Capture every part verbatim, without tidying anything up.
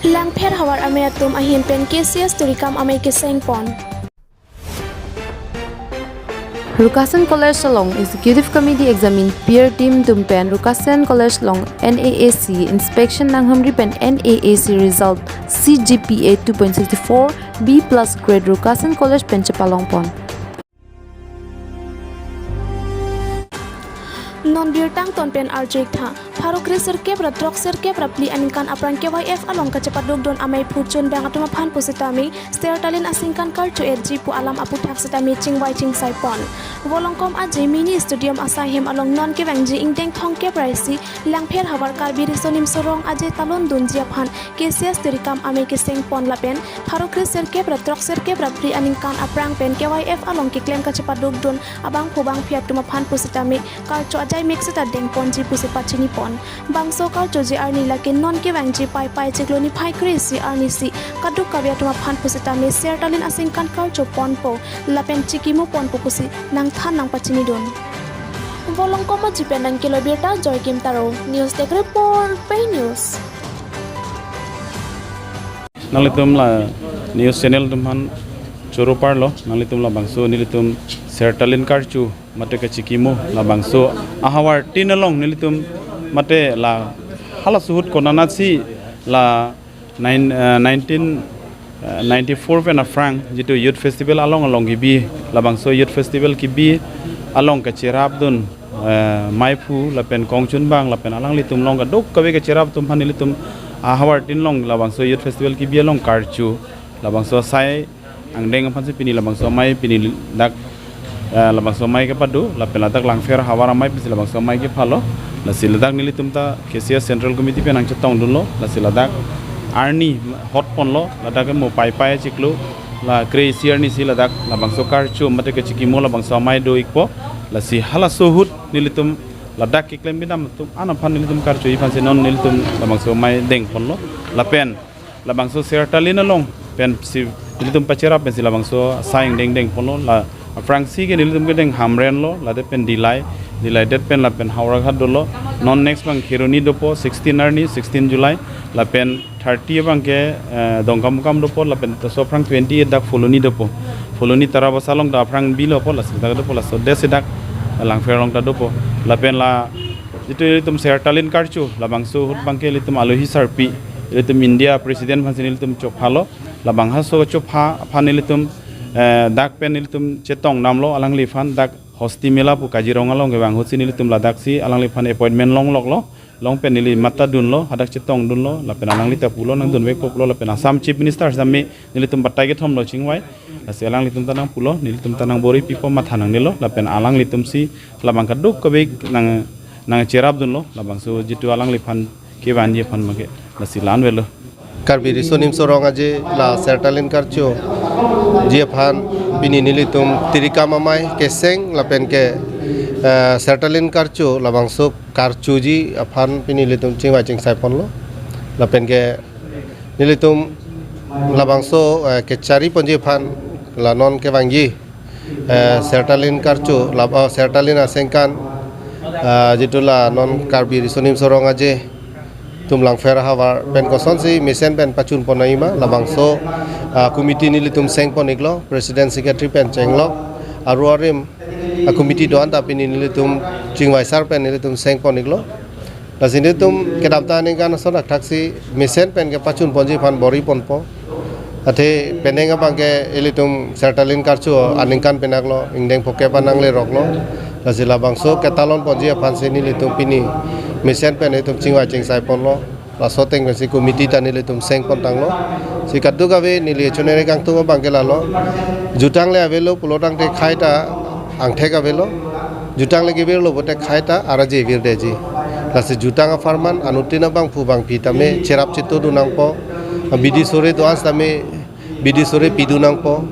Langpher havar amei atum ahin pen K C S turikam amei keseng pon. Rukasen College along Executive Committee examine peer team atum pen Rukasen College along N A A C inspection nanghamri pen N A A C result C G P A two point six four B plus grade Rukasen College pen chepalong pon. Non birta angton pen arju-ik tha. Pharo kre sirkep ra throk sirkep ra phli aningkan aphrang K Y F along kachepadukdun amei phu chunbang atum aphan pusitame Sertalin asengkan karcho-etji pu alam aputhak sitame chingvai chingsai pon. Volongkom aje mini stadium asai hem along non kevangji ingdeng thomkep ra isi Langpher havar Karbi Riso Nimso Rong Aje talon dunji aphan K C S turikam amei keseng pon lapen pharo kre sirkep ra throk sirkep ra phli aningkan aphrang pen K Y F along keklem kachepadukdun abangphu bangphi atum aphan pusitame karcho ajai mek seta dengponji pusi pachini pon. Bangso karchoji arni lake non kevangji Paipai chiklo niphai kre isi arnisi kadokave atum aphan pusitame Sertalin asengkan karcho ponpo lapen chikimo ponpo pusi nangthan nangpachinidun. Volongkom aje pen nangkelo birta Joy Kim Taro, News Desk Report, Pei News. Nanglitum la news channel atum aphan choro parlo, nanglitum labangso nelitum Sertalin karcho mate kachikimo labangso ahavar tin along nelitum mate la hala suhut konatsi la nine, eh, nineteen, eh, ninety-four pen aphrang jitu Youth Festival along along kebi, labangso Youth Festival kebi along kacherapdun, eh, meiphu lapen kongchunbang lapen alanglitum along kadokave kacherap atum aphan nelitum ahavar tin along labangso Youth Festival kebi along karcho labangso asai angdeng aphansi pini labangso amei pini dak, eh, labangso amei kepado lapen ladak Langpher havar amei pusi labangso amei kephalo. Lasi ladak nelitum ta K C S Central Committee pen nangchetongdunlo, lasi ladak arni hot ponlo, ladak mo Paipai chiklo la kre isi arnisi ladak labangso karcho mate kachikimo labangso amei do-ikpo. Lasi hala suhut nelitum ladak keklem kedam atum an aphan nelitum karcho-i aphansi non nelitum labangso amei dengponlo lapen labangso Sertalin along pensi nelitum pacherap pensi labangso asai angdeng dengponlo, la aphrangsi ke nelitum kedeng Hamren lo, lade pen Dillai, Dillai det pen lapen Howraghat dolo. Non next abang Kheroni dopo, sixteen arni, sixteen July, lapen thirty abang ke, eh, Dongkamukam dopo, lapen laso aphrang twenty-eight dak Phuloni dopo. Phuloni Tarabasa along ta aphrang bi lopo, lasi dak dopo, laso desi dak Langpher along ta dopo. Lapen la jitu ilitum Sertalin karcho, labangso ahut abang ke ilitum alohi sarpi, ilitum India President aphansi nelitum chophalo, labangso chopha aphan nelitum, eh, dak pen nelitum chetongdamlo alangliphan, dak Hosti Mela pu Kaziranga along kevang ahutsi nelitum ladaksi alangliphan appointment longloklo, long pen neli mathadunlo, hadak chetongdunlo, lapen alangli ta pulo nangdunvekpo pulo, lapen Assam Chief Minister sami nelitum batai kethomlo chingvai, lasi alanglitum ta nangpulo, nelitum ta nangbor-ipipo matha nangnelo, lapen alanglitumsi labang kadokave nang, nangcherapdunlo, labangso jitu alangliphan kevanji aphan make, lasi la-an avelo. Karbi Riso Nimso Rong Aje la Sertalin karchoji aphan pini nelitum turikam amei keseng lapen ke, eh, Sertalin karcho labangso karchoji aphan pini nelitum chingvai chingsai ponlo. Lapen ke nelitum labangso, eh, kechari ponji aphan la non kevangji, eh, Sertalin karcho, lab-, oh, Sertalin asengkan, eh, jitu la non Karbi Riso Nimso Rong Aje atum Langpher havar pen kosonsi mesen pen pachun pon nangji ma, labangso, ah, committee nelitum seng pon-iklo, President Secretary pen chenglo, aru arim, ah, committee do-an ta pini nelitum chingvaisar pen nelitum seng pon-iklo. Lasi nelitum kedamtang aningkan ason thakthaksi mesen pen kepachun ponji aphan bor-i ponpo. Athe penang abang ke ilitum Sertalin karcho aningkan penaklo, ingdeng phokep an nangleroklo. Lasi labangso ketalon ponji aphansi nelitum pini mesen pen itum chingvai chingsai ponlo. Laso ateng pensi committee ta nelitum seng pontanglo. Si kadokave neli chonere kangtung abang ke lalo. Jutang le avelo pulotangte khei ta angthek avelo. Jutang le kevirlo pote khei ta araje virdetji. Lasi jutang apharman anuttin abangphu bangphi tame cherap chetongdun nangpo. Bidi sore do-an sitame bidi sore pidun nangpo.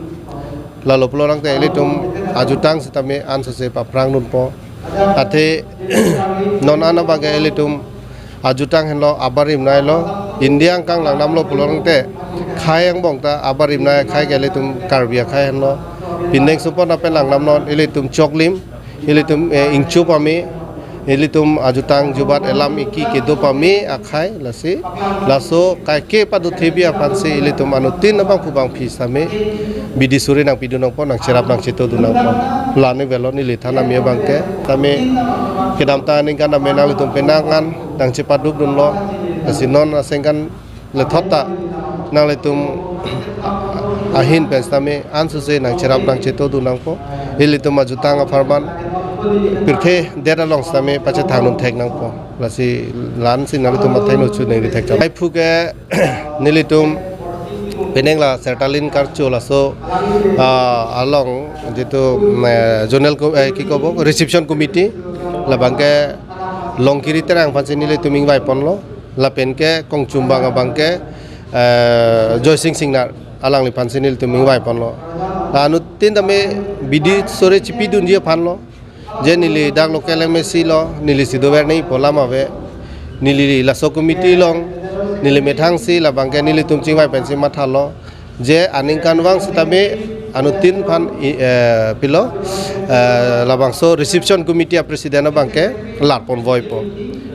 Lalo pulotangte ilitum ajutang sitame ansose paphrangdunpo. Athe non an abang ke ilitum ajutang henlo abarim neilo. India angkang langdamlo pulotangte khei angbong ta abarim nei akhei ke ilitum Karbi akhei henlo. Pindeng supon apen langdamlo ilitum choklim, ilitum, eh, ingchup amei, Ilitum ajutang jubat elam iki kedo pame akhai lasi, laso kaike pado thebi aphansi ilitum anuttin abangphu bangphi sitame bidi suri nangpidun nangpo, nangcherap nangchetodun nangpo. Lani velo neli than ami abangke. Tame kedamtang aningkan tame nanglitum penang an nangchepadukdunlo. Lasi non asengkan lethot ta nanglitum ahin pen sitame ansose nangcherap nangchetodun nangpo. Ilitum ajutang apharman pirthe det along sitame pachethangdun thek nangpo. Lasi la-ansi nanglitum athengno chuneng ri thek cham. Laiphu ke nelitum penang la Sertalin Karcho laso, ah, along jitu, mm, eh, zonal ko-, eh, ki kobo, reception committee labangke Longkiri Terang aphansi nelitum ingvai ponlo. Lapen ke Kongchumbang abangke, eh, Joysing Singnar alangliphansi nelitum ingvai ponlo. La anuttin tame bidi suri chipidunji aphanlo. Je neli dak local M A C lo, nelisi dover nangji pu alam ave. Neli laso committee along neli methangsi labangke nelitum chingvai pensi mathalo. Je aningkanvang sitame anuttin aphan i-, eh, pilo, eh, labangso reception committee a president abangke larpon voipo.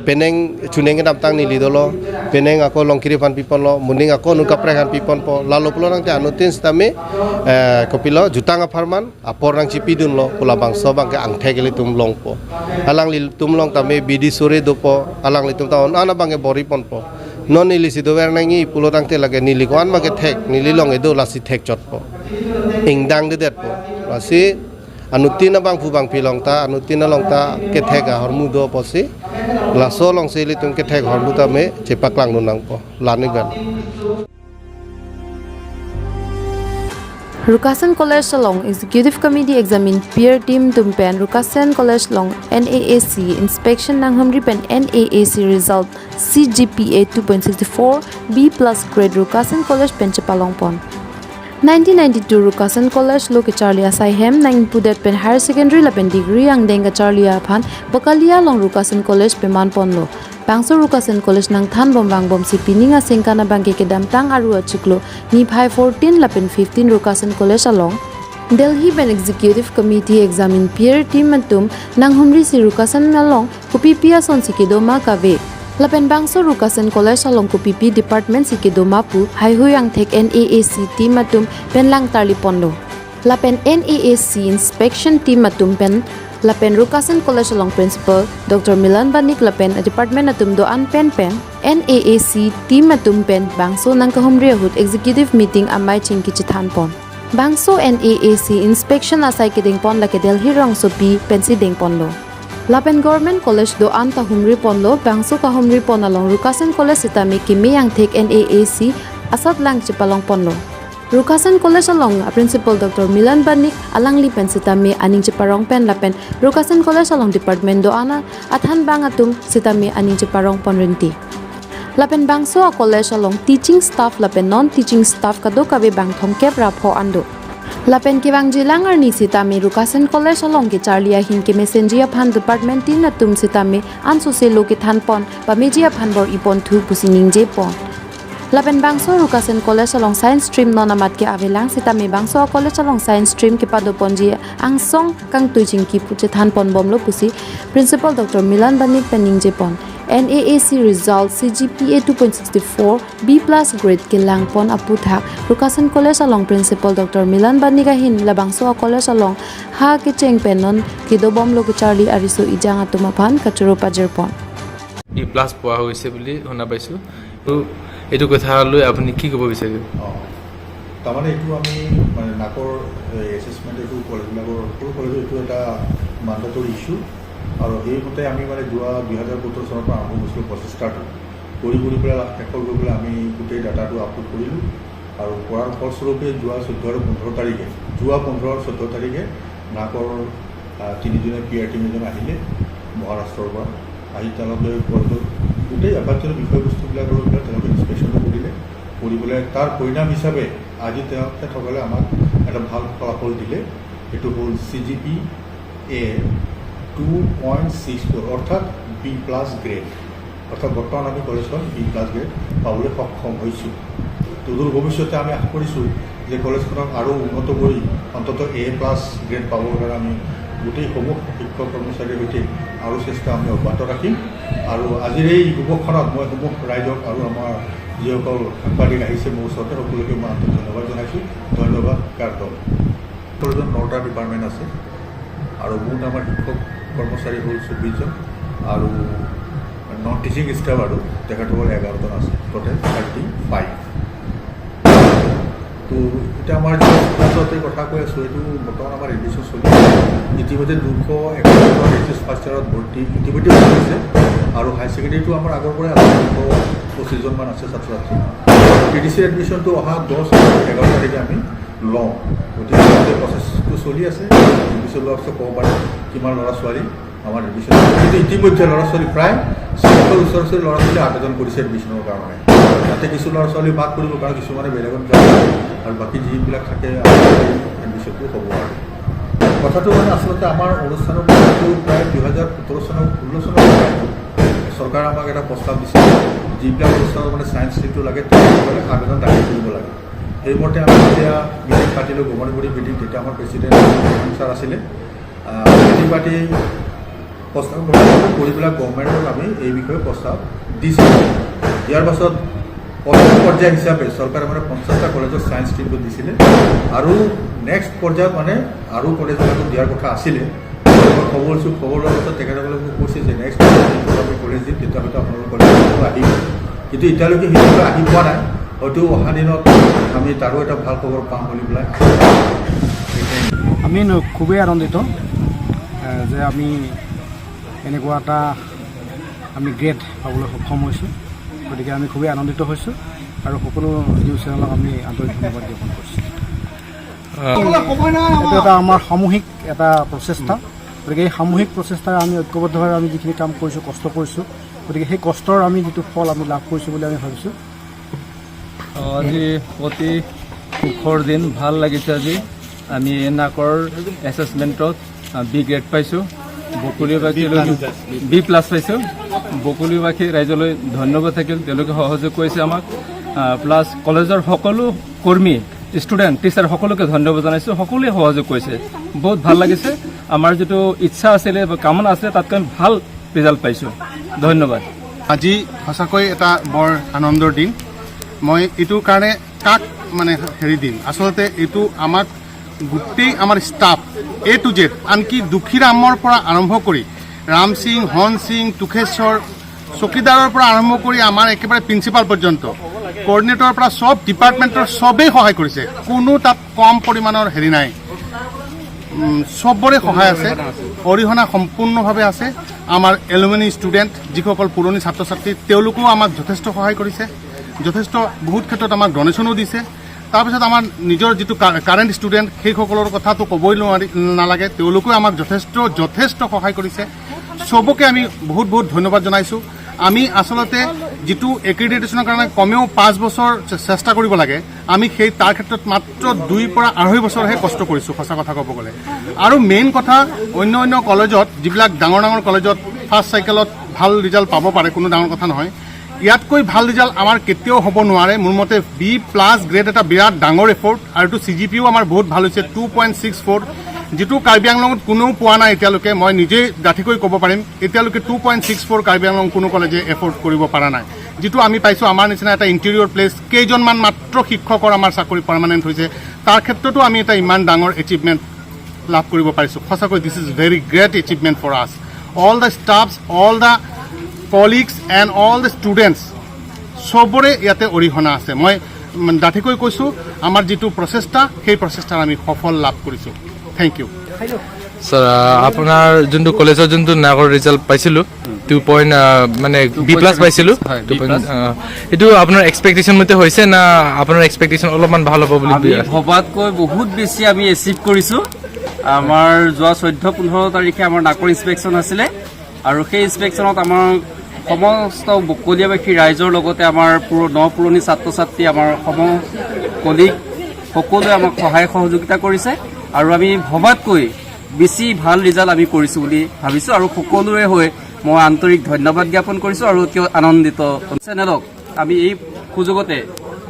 Penang chuneng kedamtang neli dolo, penang ako Longkiri aphan piponlo, moning ako anut kaprek aphan piponpo. Lalo pulo nangte anuttin sitame, eh, kopilo jutang apharman apor nangchipidunlo pu labangso abangke angthek ilitum longpo. Alanglitum along tame bidi suri dopo, alanglitum ta on an abangke bor-i ponpo. Non nelisi dover nangji pulo tangte lake neli ko-an ma kethek, neli along kedo lasi thekchotpo. Ingdangdedetpo. Lasi anuttin abangphu bangphi along ta, anuttin along ta kethek ahormu do apotsi, laso alongsi ilitum kethek ahormu tame chepaklangdun nangpo. Lani pen. Rukasen College along Executive Committee examine peer team atum pen Rukasen College along N A A C inspection nanghumri pen N A A C result C G P A two point six four B plus grade Rukasen College pen chepalongpon. Nineteen ninety-two Rukasen College lo kecharli asai hem nangpudet pen higher secondary lapen degree angdeng kacharli aphan Bakalia along Rukasen College pemanponlo. Bangso Rukasen College nangthanbom vangbomsi pining asengkan abangke kedamtang Aru achiklo niphai fourteen lapen fifteen Rukasen College along Delhi pen Executive Committee examine peer team atum nanghumrisi Rukasen along kopipi asonsi kedo ma kave. Lapen bangso Rukasen College along kopipi department si kedo ma pu haihui angthek N A A C team atum pen langtarliponlo. Lapen N A A C inspection team atum pen lapen Rukasen College along principal Doctor Milan Banik lapen department atum do-an pen pen N A A C team atum pen bangso nangkahumri ahut executive meeting amei chingki chethanpon. Bangso N A A C inspection asai kedengpon lake Delhi rongsopi pensi dengponlo. Lapen Government College do-an ta humriponlo, bangso kahumripon along Rukasen College sitame keme angthek N A A C asatlang chepalongponlo. Rukasen College along a principal Doctor Milan Banik alangli pen sitame aning cheparong pen lapen Rukasen College along department do-an athanbang atum sitame aning cheparongpon rinti. Lapen bangso a college along teaching staff lapen non teaching staff kadokave bang thomkep ra pho an do. Lapen kevangjilang arni sitame Rukasen College along kecharli ahin kemesenji aphan department tin atum sitame ansose lo kethanpon pameji aphan bor-iponthu pusi ningjepon. Lapen bangso Rukasen College along science stream non amat ke avelang sitame bangso a college along science stream kepadoponji angsong kangtui chingki pu chethanponbomlo pusi principal Doctor Milan Banik pen ningjepon. N A A C result C G P A two point six four B plus grade kelangpon aputhak Rukasen College along principal Doctor Milan Banik ahin labangso a college along ha kecheng pen non kedobomlo kecharli ariso ejang atum aphan kachoro pajirpon. D plus পোৱা হৈছে বুলি শুনা পাইছোঁ। তো এইটো কথা লৈ আপুনি কি ক'ব বিচাৰিব? অ, তাৰমানে এইটো আমি মানে নাকৰ, এই, এছেচমেণ্ট এইটো কলেজবিলাকৰ, সকলো কলেজৰ এইটো এটা মেণ্ডেটৰী ইছ্যু। আৰু সেইমতে আমি মানে যোৱা দুই হাজাৰ সোতৰ চনৰ পৰা আৰম্ভ কৰিছিলোঁ প্ৰচেষ্টাটো। কৰি কৰি পেলাই লাষ্ট শেষত গৈ পেলাই আমি গোটেই ডাটাটো আপলোড কৰিলোঁ। আৰু কৰাৰ ফলস্বৰূপে যোৱা চৈধ্য আৰু পোন্ধৰ তাৰিখে, যোৱা পোন্ধৰ আৰু চৈধ্য তাৰিখে নাকৰ, আহ, তিনিজনীয়া পি আৰ টিম এজন আহিলে মহাৰাষ্ট্ৰৰ পৰা। আহি তেওঁলোকে কলেজৰ গোটেই আভ্যন্তৰীণ বিষয়বস্তুবিলাকৰ ওপৰত তেওঁলোকে ইনস্পেকশ্যনটো কৰিলে। কৰি পেলাই তাৰ পৰিণাম হিচাপে আজি তেওঁ, তেখেতসকলে আমাক এটা ভাল ফলাফল দিলে। এইটো হ'ল C G P A two point six four, অৰ্থাৎ বি প্লাছ গ্ৰেড। অৰ্থাৎ বৰ্তমান আমি কলেজখন বি প্লাছ গ্ৰেড পাবলৈ সক্ষম হৈছোঁ। তদূৰ ভৱিষ্যতে আমি আশা কৰিছোঁ যে কলেজখনক আৰু উন্নত কৰি অন্ততঃ এ প্লাছ গ্ৰেড পাবৰ কাৰণে আমি গোটেই সমূহ শিক্ষক কৰ্মচাৰীৰ সৈতে আৰু চেষ্টা আমি অব্যাহত ৰাখিম। আৰু আজিৰ এই শুভক্ষণত মই সমূহ ৰাইজক আৰু আমাৰ যিসকল সাংবাদিক আহিছে মোৰ ওচৰতে, সকলোকে মই আন্তৰিক ধন্যবাদ জনাইছোঁ। ধন্যবাদ, কাৰ্ডম। সকলোজন নটা ডিপাৰ্টমেণ্ট আছে আৰু মুঠ আমাৰ শিক্ষক কৰ্মচাৰী হ'ল চৌব্বিছজন আৰু নন টিচিং ষ্টাফ আৰু তেখেতসকল এঘাৰজন আছে, টোটেল থাৰ্টি ফাইভ। তো এতিয়া আমাৰ যিটো স্কুলতে কথা কৈ আছোঁ, এইটো বৰ্তমান আমাৰ এডমিশ্যন চলি আছে। ইতিমধ্যে দুশ একাৱন্ন বেচেছ ফাৰ্ষ্ট ইয়াৰত ভৰ্তি ইতিমধ্যে হৈ গৈছে আৰু হায়াৰ ছেকেণ্ডেৰীটো আমাৰ আগৰ পৰাই আছে, দুশ পঁচিছজনমান আছে ছাত্ৰ ছাত্ৰী। পি ডি চিৰ এডমিশ্যনটো অহা দহ আৰু এঘাৰ তাৰিখে আমি লওঁ। গতিকে গোটেই প্ৰচেছটো চলি আছে। এডমিশ্যন লোৱাৰ পিছত ক'ব পাৰিম কিমান ল'ৰা ছোৱালী আমাৰ এডমিশ্যন। কিন্তু ইতিমধ্যে ল'ৰা ছোৱালী প্ৰায় চাৰিশৰ ওচৰা ওচৰি ল'ৰা ছোৱালী আবেদন কৰিছে এডমিশ্যনৰ কাৰণে। তাতে কিছু ল'ৰা ছোৱালী বাদ পৰিব, কাৰণ কিছুমানে বেলেগত যাব আৰু বাকী যিবিলাক থাকে এডমিশ্যনটো হ'ব আৰু। কথাটো মানে আচলতে আমাৰ অনুষ্ঠানৰ পৰাটো প্ৰায় দুহেজাৰ সোতৰ চনৰ, ষোল্ল চনৰ পৰা চৰকাৰে আমাক এটা প্ৰস্তাৱ দিছে, যিবিলাক অনুষ্ঠানত মানে ছায়েন্স ষ্ট্ৰীমটো লাগে, তেওঁলোকে আবেদন দাখিল কৰিব লাগে। সেইমতে আমি এতিয়া মিটিং পাতিলোঁ, গমাৰিগুৰি মিটিং, তেতিয়া আমাৰ প্ৰেচিডেণ্ট ছাৰ আছিলে। আহ, মিটিং পাতি প্ৰস্তাৱ গ্ৰহণ কৰি পেলাই গভৰ্ণমেণ্টক আমি এই বিষয়ে প্ৰস্তাৱ দিছিলোঁ। ইয়াৰ পাছত প্ৰথম পৰ্যায় হিচাপে চৰকাৰে মানে পঞ্চাশটা কলেজত ছায়েন্স ষ্ট্ৰীমটো দিছিলে আৰু নেক্সট পৰ্যায়ত মানে আৰু কলেজবিলাকক দিয়াৰ কথা আছিলে। মই খবৰ লৈছোঁ, খবৰ লোৱাৰ পাছত তেখেতসকলে মোক কৈছে যে নেক্সট পৰ্যায়ত আমি কলেজ দিম, তেতিয়া হয়তো আপোনালোকৰ কলেজত আহিব। কিন্তু এতিয়ালৈকে সেইটোকে আহি পোৱা নাই। হয়তো অহা দিনত আমি তাৰো এটা ভাল খবৰ পাম বুলি পেলাই আশা কৰিছোঁ। আমি ন- খুবেই আনন্দিত এ, যে আমি এনেকুৱা এটা আমি গ্ৰেড পাবলৈ সক্ষম হৈছোঁ। গতিকে আমি খুবেই আনন্দিত হৈছোঁ আৰু সকলো নিউজ চেনেলক আমি আন্তৰিক ধন্যবাদ জ্ঞাপন কৰিছোঁ। এইটো এটা আমাৰ সামূহিক এটা প্ৰচেষ্টা। গতিকে এই সামূহিক প্ৰচেষ্টাৰে আমি ঐক্যবদ্ধভাৱে আমি যিখিনি কাম কৰিছোঁ, কষ্ট কৰিছোঁ, গতিকে সেই কষ্টৰ আমি যিটো ফল আমি লাভ কৰিছোঁ বুলি আমি ভাবিছোঁ। অ, আজি অতি সুখৰ দিন, ভাল লাগিছে আজি। আমি এনাকৰ এছেচমেণ্টত বি গ্ৰেড পাইছোঁ। বকুলিবাসীলৈ বি প্লাছ পাইছোঁ। বকুলিবাসী ৰাইজলৈ ধন্যবাদ থাকিল, তেওঁলোকে সহযোগ কৰিছে আমাক। প্লাছ কলেজৰ সকলো কৰ্মী, ষ্টুডেণ্ট, টিচাৰ সকলোকে ধন্যবাদ জনাইছোঁ। সকলোৱে সহযোগ কৰিছে, বহুত ভাল লাগিছে। আমাৰ যিটো ইচ্ছা আছিলে বা কামনা আছিলে, তাতকৈ আমি ভাল ৰিজাল্ট পাইছোঁ। ধন্যবাদ। আজি সঁচাকৈ এটা বৰ আনন্দৰ দিন। মই এইটো কাৰণে কাক মানে হেৰি দিম, আচলতে এইটো আমাক গোটেই আমাৰ ষ্টাফ এ টু জেড, আনকি দুখীৰামৰ পৰা আৰম্ভ কৰি ৰাম সিং, হন সিং, তুখেশ্বৰ, চকীদাৰৰ পৰা আৰম্ভ কৰি আমাৰ একেবাৰে প্ৰিন্সিপাল পৰ্যন্ত, কৰ্ডিনেটৰৰ পৰা চব ডিপাৰ্টমেণ্টৰ চবেই সহায় কৰিছে। কোনো তাত কম পৰিমাণৰ হেৰি নাই। উম, চবৰে সহায় আছে, অৰিহণা সম্পূৰ্ণভাৱে আছে। আমাৰ এলুমিনি ষ্টুডেণ্ট, যিসকল পুৰণি ছাত্ৰ ছাত্ৰী, তেওঁলোকেও আমাক যথেষ্ট সহায় কৰিছে, যথেষ্ট বহুত ক্ষেত্ৰত আমাক ডনেশ্যনো দিছে। তাৰপিছত আমাৰ নিজৰ যিটো কা- কাৰেণ্ট ষ্টুডেণ্ট, সেইসকলৰ কথাটো ক'বই নোৱাৰি, নালাগে, তেওঁলোকেও আমাক যথেষ্ট যথেষ্ট সহায় কৰিছে। চবকে আমি বহুত বহুত ধন্যবাদ জনাইছোঁ। আমি আচলতে যিটো এক্ৰিডিটেশ্যনৰ কাৰণে কমেও পাঁচ বছৰ চে- চেষ্টা কৰিব লাগে, আমি সেই তাৰ ক্ষেত্ৰত মাত্ৰ দুই পৰা আঢ়ৈ বছৰহে কষ্ট কৰিছোঁ, সঁচা কথা ক'ব গ'লে। আৰু মেইন কথা, অন্য অন্য কলেজত, যিবিলাক ডাঙৰ ডাঙৰ কলেজত ফাৰ্ষ্ট চাইকেলত ভাল ৰিজাল্ট পাব পাৰে, কোনো ডাঙৰ কথা নহয়। ইয়াতকৈ ভাল ৰিজাল্ট আমাৰ কেতিয়াও হ'ব নোৱাৰে। মোৰ মতে বি প্লাছ গ্ৰেড এটা বিৰাট ডাঙৰ এফৰ্ট, আৰু এইটো চি জি পিও আমাৰ বহুত ভাল হৈছে, টু পইণ্ট ছিক্স ফ'ৰ, যিটো কাৰ্বি আংলঙত কোনেও পোৱা নাই এতিয়ালৈকে। মই নিজেই ডাঠিকৈ ক'ব পাৰিম, এতিয়ালৈকে two point six four Karbi Anglong কোনো কলেজে এফৰ্ড কৰিব পৰা নাই। যিটো আমি পাইছোঁ, আমাৰ নিচিনা এটা ইণ্টেৰিয়ৰ প্লেচ, কেইজনমান মাত্ৰ শিক্ষকৰ আমাৰ চাকৰি পাৰ্মানেণ্ট হৈছে, তাৰ ক্ষেত্ৰতো আমি এটা ইমান ডাঙৰ এচিভমেণ্ট লাভ কৰিব পাৰিছোঁ। সঁচাকৈ, this is very great achievement for us, all the staffs, all the colleagues and all the students। চবৰে ইয়াতে অৰিহণা আছে। মই উম, ডাঠিকৈ কৈছোঁ, আমাৰ যিটো প্ৰচেষ্টা, সেই প্ৰচেষ্টাৰ আমি সফল লাভ কৰিছোঁ। Thank you. ছাৰ, আহ, আপোনাৰ যোনটো কলেজত যোনটো নাগৰ ৰিজাল্ট পাইছিলোঁ, টু পইণ্ট, আহ, মানে বি প্লাছ পাইছিলোঁ, হয়, টু বি পইণ্ট, প্লাছ। আহ, এইটো আপোনাৰ এক্সপেক্টেশ্যন মতে হৈছে না? আপোনাৰ এক্সপেক্টেশ্যন অলপমান ভাল হ'ব বুলি আমি ভাবি আছে? ভবাতকৈ বহুত বেছি আমি এচিভ কৰিছোঁ। আমাৰ যোৱা চৈধ্য পোন্ধৰ তাৰিখে আমাৰ নাকৰ ইনস্পেকশ্যন আছিলে আৰু সেই ইনস্পেকশ্যনত আমাৰ সমস্ত বকলীয়াবাসী ৰাইজৰ লগতে আমাৰ পুৰ- ন পুৰণি ছাত্ৰ ছাত্ৰী, আমাৰ সম কলিগ সকলোৱে আমাক সহায় সহযোগিতা কৰিছে আৰু আমি ভবাতকৈ বেছি ভাল ৰিজাল্ট আমি কৰিছোঁ বুলি ভাবিছোঁ আৰু সকলোৰে হৈ মই আন্তৰিক ধন্যবাদ জ্ঞাপন কৰিছোঁ আৰু অতি আনন্দিত। চেনেলক আমি এই সুযোগতে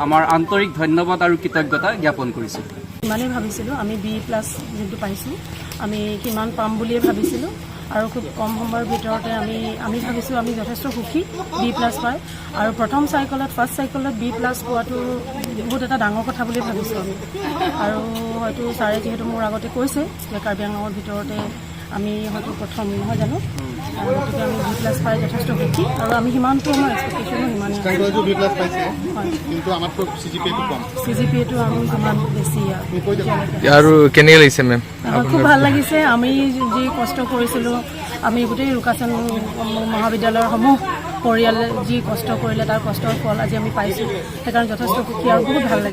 আমাৰ আন্তৰিক ধন্যবাদ আৰু কৃতজ্ঞতা জ্ঞাপন কৰিছোঁ। ইমানেই ভাবিছিলোঁ, আমি বি প্লাছ যোনটো পাইছোঁ, আমি কিমান পাম বুলিয়ে ভাবিছিলোঁ। আৰু খুব কম সময়ৰ ভিতৰতে আমি আমি ভাবিছোঁ আমি যথেষ্ট সুখী বি প্লাছ পাই। আৰু প্ৰথম চাইকেলত, ফাৰ্ষ্ট চাইকেলত বি প্লাছ পোৱাটো বহুত এটা ডাঙৰ কথা বুলি ভাবিছোঁ আমি। আৰু হয়তো ছাৰে যিহেতু মোৰ আগতে কৈছে যে কাৰ্বি আংলঙৰ ভিতৰতে আমি হয়তো প্ৰথম, নহয় জানো? আৰু গতিকে আমি বি প্লাছ পাই যথেষ্ট সুখী আৰু আমি সিমানটো, আমাৰ এক্সপেক্টেশ্যনো সিমানেই আছে। চেংকৰাইজেও বি প্লাছ পাইছে, হয়। কিন্তু আমাতকৈ চি জি পি এইটো কম। চি জি পি এইটো আমি সিমান বেছি আৰু। তুমি কৈ দিয়া। এতিয়ালৈকে। আৰু কেনেকে লাগিছে মেম? হয়, খুব ভাল লাগিছে। আমি যি কষ্ট কৰিছিলোঁ, আমি গোটেই ৰুকাচেন মহাবিদ্যালয়ৰ সমূহ পৰিয়ালে যি কষ্ট কৰিলে, তাৰ কষ্টৰ ফল আজি আমি পাইছোঁ। সেইকাৰণে যথেষ্ট সুখী আৰু বহুত ভাল লাগিছে।